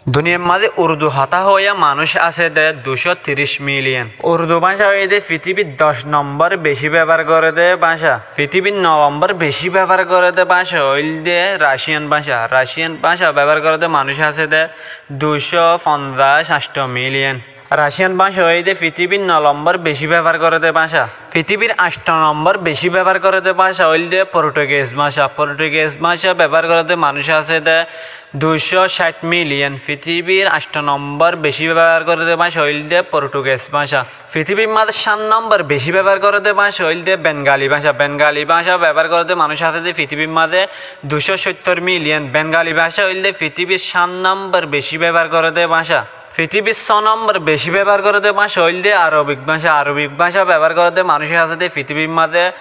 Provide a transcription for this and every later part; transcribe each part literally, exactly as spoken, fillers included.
Duniyar mazé urdu hotá hoóiya manúic asé dé duicó tiríc miliyon. Urdu báñca óilde fitibir doc nombor bicí bebár goré dé báñca. Fitibir no nombor bicí bebár goré dé báñca óilde raciyan báñca. Raciyan báñca bebár goré dé manúic asé dé duicó fonzaic ancto miliyon. Raciyan báñca óilde fitibir no nombor bicí bebár goré dé báñca. Fitibir ancto nombor bicí bebár goré dé báñca óilde portugis báñca. Portugis báñca bebár goré dé manúic asé dé duicó cáit miliyon. Fitibir ancto nombor bicí bebár goré dé báñca óilde portugis báñca. Fitibir mazé cáit nombor bicí bebár goré dé báñca óilde bengali báñca. Bengali báñca bebár goré dé manúic asé dé fitibir mazé duicó cóttor miliyon. Bengali báñca óilde fitibir cáit nombor bicí bebár goré dé báñca. Fitibir só nombor bicí bebár goré dé báñca óilde arobik báñca. Arobik báñca bebár goré dé manúic asé dé fitibir mazé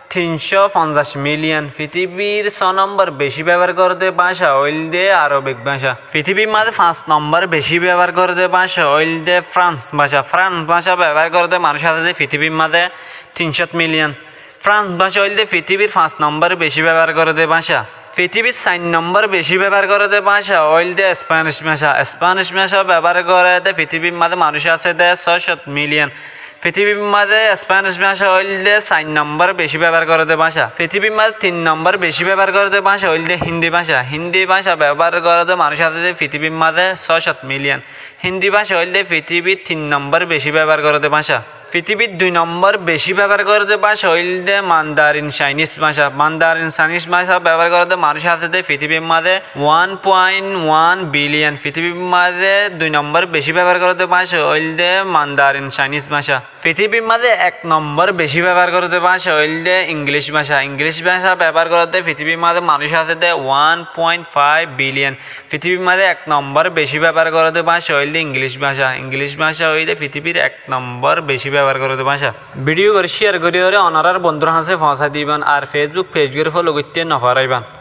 tincó fonzaic miliyon. Fitibir só nombor bicí bebár goré dé báñca óilde arobik báñca. Fitibir mazé fañs nombor bicí bebár goré dé báñca óilde frans báñca. Frans báñca bebár goré dé manúic asé dé fitibir mazé tincó miliyon. Frans báñca óilde fitibir fañs nombor bicí bebár goré dé báñca. Fitibir sair nombor bicí bebár goré dé báñca óilde spanic báñca. Spanic báñca bebár goré dé fitibir mazé manúic asé dé sóicó miliyon. Fitibir mazé spanic báñca óilde sair nombor bicí bebár goré dé báñca. Fitibir mazé tin nombor bicí bebár goré dé báñca óilde hindi báñca. Hindi báñca bebár goré dé manúic asé dé fitibir mazé sóicó miliyon. Hindi báñca óilde fitibir tin nombor bicí bebár goré dé báñca. Fitibir dui nombor bicí bebár goré dé báñca óilde mandarin cainis báñca. Mandarin cainis báñca bebár goré dé manúic asé dé fitibir mazé wan point wan biliyon. Fitibir mazé dui nombor bicí bebár goré dé báñca óilde mandarin cainis báñca. Fitibir mazé ek nombor bicí bebár goré dé báñca óilde inglic báñca. Inglic báñca bebár goré dé fitibir mazé manúic asé dé wan point faif biliyon. Fitibir mazé ek nombor bicí bebár goré dé báñca óilde inglic báñca. Inglic báñca óilde fitibir ek nombor bicí bebár goré dé báñca. Vidiyo gán ciyar gorí óre onarár bondúr hañsé foóñsai diban ar Facebook pej gán folo goitté nofaraiban.